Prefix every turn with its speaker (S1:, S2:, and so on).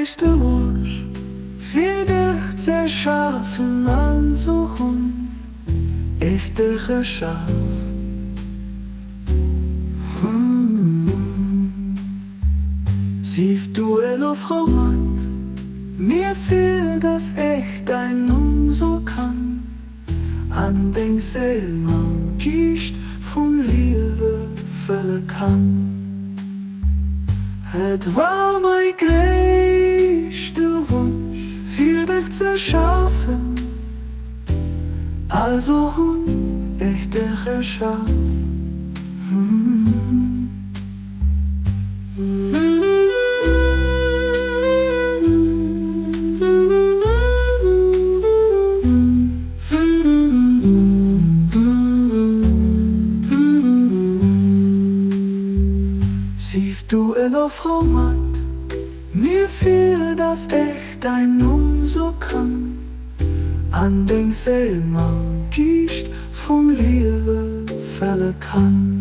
S1: gréisste Wonsch fir dech ze schafen also hunn ech dech erschaf. Sief du elo frou mat mir fir dass ech däin Numm soe kann an deng Séil mam Giischt vum Liewe fëlle kann. Et war mäi gréischte Wonsch fir dech ze schafen, also hunn ech dech erschaf. Sief du elo frou mat mir fir dass ech däin Numm soe kann an deng Séil mam Giischt vum Liewe fëlle kann.